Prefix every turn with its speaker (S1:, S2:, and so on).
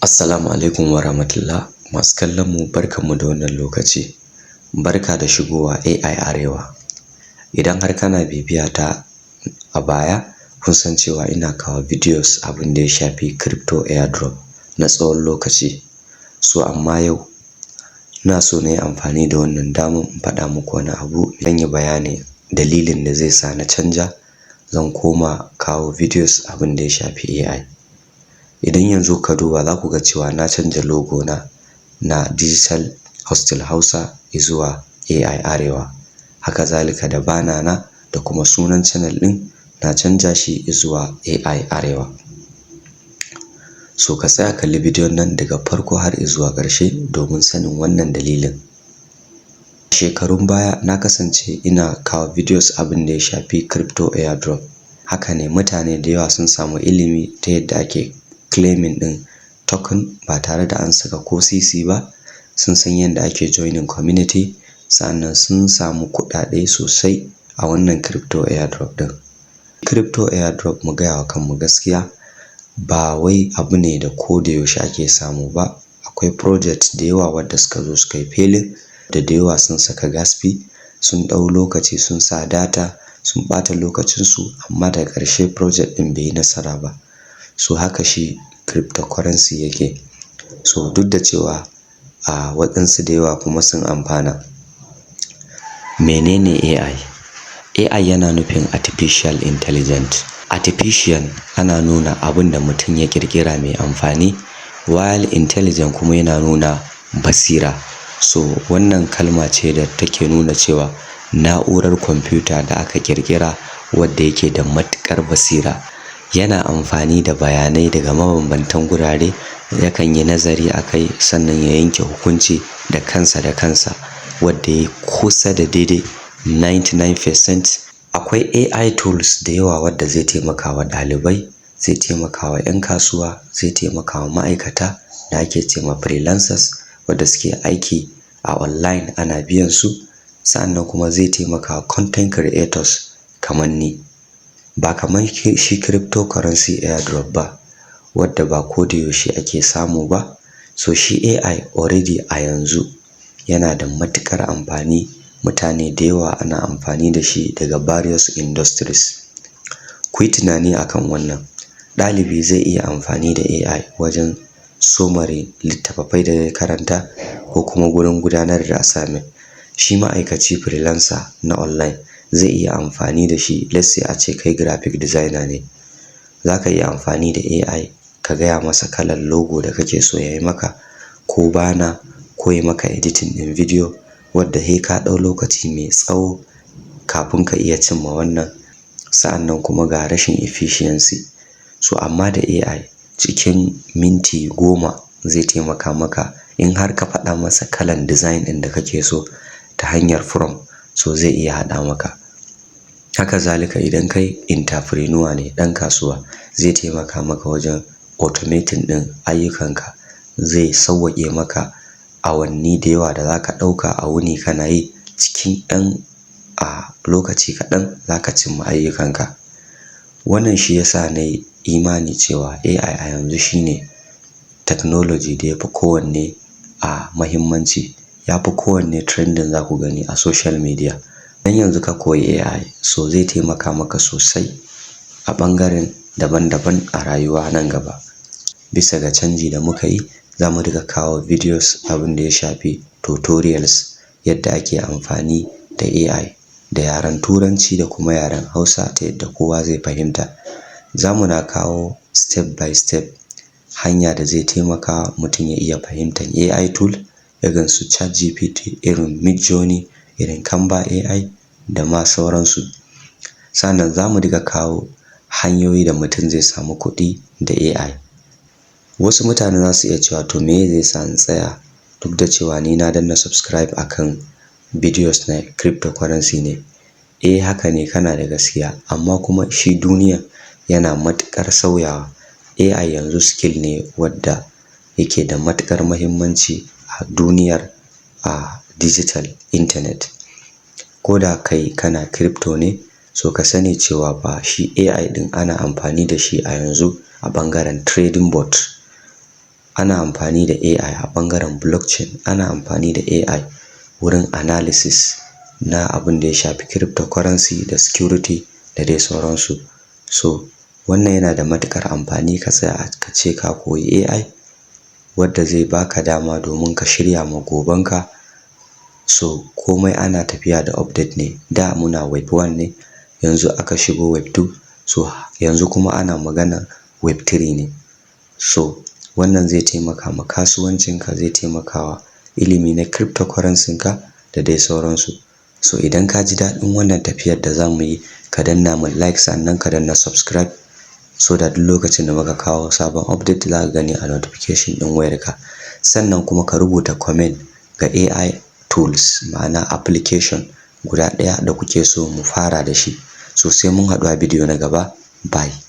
S1: Assalamu alaikum wa rahmatullah. Masu kallon mu, barkanmu da wannan lokaci. Barka da shigowa AI Arewa. Idan har kana bibiya ta a baya, kun san cewa ina kawo videos abin da ya shafi crypto airdrop na tsawon lokaci. So amma yau ina so na yi amfani da wannan damar in faɗa muku wani abu. Zan yi bayani dalilin da zai sa na canja, zan koma kawo videos abin da ya shafi AI. Idan yanzu ka duba, za ku ga cewa na canja logo na na Digital Hostel Hausa zuwa AI Arewa. Haka zalika da banner na da kuma sunan channel ɗin na canja shi zuwa AI Arewa. So ka tsaya, kalli bidiyon nan daga farko har zuwa ƙarshe domin sanin wannan dalilin. Shekarun baya na kasance ina kawo videos abin da ya shafi crypto airdrop. Haka ne, mutane da yawa sun samu ilimi ta yadda ake claiming ɗin token ba tare da an saka ko sisi ba. Sun san yadda ake joining community, sannan sun samu kuɗaɗe sosai a wannan crypto airdrop ɗin. Crypto airdrop, mu gaya wa kanmu gaskiya, ba wai abu ne da ko da yaushe ake samu ba. Akwai project da yawa wadda suka zo suka yi failing, da yawa sun saka gas fee, sun ɗau lokaci, sun sa data, sun ɓata lokacinsu, amma daga ƙarshe project ɗin bai yi nasara ba. So haka shi cryptocurrency yake. So duk da cewa a waɗansu da yawa kuma sun amfana. Menene AI? AI yana nufin Artificial Intelligence. Artificial ana nuna abun da mutum ya ƙirƙira mai amfani, while intelligent kuma yana nuna basira. So wannan kalma ce da take nuna cewa na'urar kwamfuta da aka ƙirƙira wadda yake da matuƙar basira. Yana amfani da bayanai daga mabambantan gurare, yakan yi nazari a kai, sannan ya yanke hukunci da kansa da kansa wadda ya kusa da daidai 99%. Akwai AI tools da yawa wadda zai taimaka wa ɗalibai, zai taimaka wa 'yan kasuwa, zai taimaka wa ma'aikata da ake ce ma freelancers wadda suke aiki a online ana biyan su. Sa'annan kuma zai taimaka wa content creators kamar ni. Ba kamar shi cryptocurrency airdrop ba wadda ba ko da yaushe ake samu ba. So shi AI already a yanzu yana da matuƙar amfani. Mutane da yawa ana amfani da shi daga various industries. Ku yi tunani akan wannan. Ɗalibi zai iya amfani da AI wajen summary littattafai da ya karanta ko kuma gurin gudanar da assignment. Shi ma'aikaci freelancer na online zai iya amfani da shi. Let's say ace kai graphic designer ne. Za ka iya amfani da AI ka gaya masa kalan logo da kake so ya yi maka, ko banner, ko ya maka editing ɗin video wadda sai ka ɗau lokaci mai tsawo kafin ka iya cimma wannan. Sa'annan kuma ga rashin efficiency. So amma da AI, cikin minti 10 zai taimaka maka in har ka faɗa masa kalan design ɗin da kake so ta hanyar prompt, so zai iya haɗa maka. Haka zalika idan kai entrepreneur ne, ɗan kasuwa, zai taimaka maka wajen automating ɗin ayyukanka. Zai sauwaƙe maka awanni da yawa da za ka ɗauka a wuni kana yi, cikin ɗan a lokaci kaɗan za ka cimma ayyukanka. Wannan shi ya sa na yi imani cewa AI a yanzu shine technology da yafi kowanne a muhimmanci, yafi kowanne trending za ku gani a social media. Idan yanzu ka koyi AI, so zai taimaka maka sosai a ɓangaren daban daban a rayuwa nan gaba. Bisa ga canji da muka yi, za mu riƙa kawo videos abin da ya shafi tutorials yadda ake amfani da AI da yaren Turanci da kuma yaren Hausa ta yadda kowa zai fahimta. Za mu na kawo step by step hanya da zai taimaka mutum ya iya fahimtar AI tool irin su ChatGPT, irin Midjourney, irin Canva AI da ma sauransu. Sannan za mu riƙa kawo hanyoyi da mutum zai samu kuɗi da AI. Wasu mutane za su iya cewa, "To, me zai sa in tsaya duk da cewa ni na danna subscribe akan videos na cryptocurrency ne?" Eh, haka ne, kana da gaskiya, amma kuma shi duniya yana matuƙar sauyawa. AI yanzu skill ne wadda yake da matuƙar muhimmanci a duniyar a digital internet. Ko da kai kana crypto ne, so ka sani cewa ba shi AI ɗin ana amfani da shi a yanzu a ɓangaren trading bot. Ana amfani da AI a ɓangaren blockchain, ana amfani da AI wurin analysis na abin da ya shafi cryptocurrency da security da dai sauransu. So wannan yana da matuƙar amfani ka tsaya ka ce ka koyi AI, wadda zai baka dama domin ka shirya ma gobenka. So komai ana tafiya da update ne. Da muna web 1 ne, yanzu aka shigo web 2, so yanzu kuma ana maganar web 3 ne. So wannan zai taimaka ma kasuwancinka, zai taimakawa ilimi na cryptocurrency ka da dai sauransu. So idan ka ji daɗin wannan tafiyar da za mu yi, ka danna mun like, sannan ka danna subscribe, so da duk lokacin da muka kawo sabon update za ka gani a notification ɗin wayarka. Sannan kuma ka rubuta comment ga AI tools, ma'ana application guda ɗaya da kuke so mu fara da shi. So sai mun haɗu a bidiyo na gaba. Bye.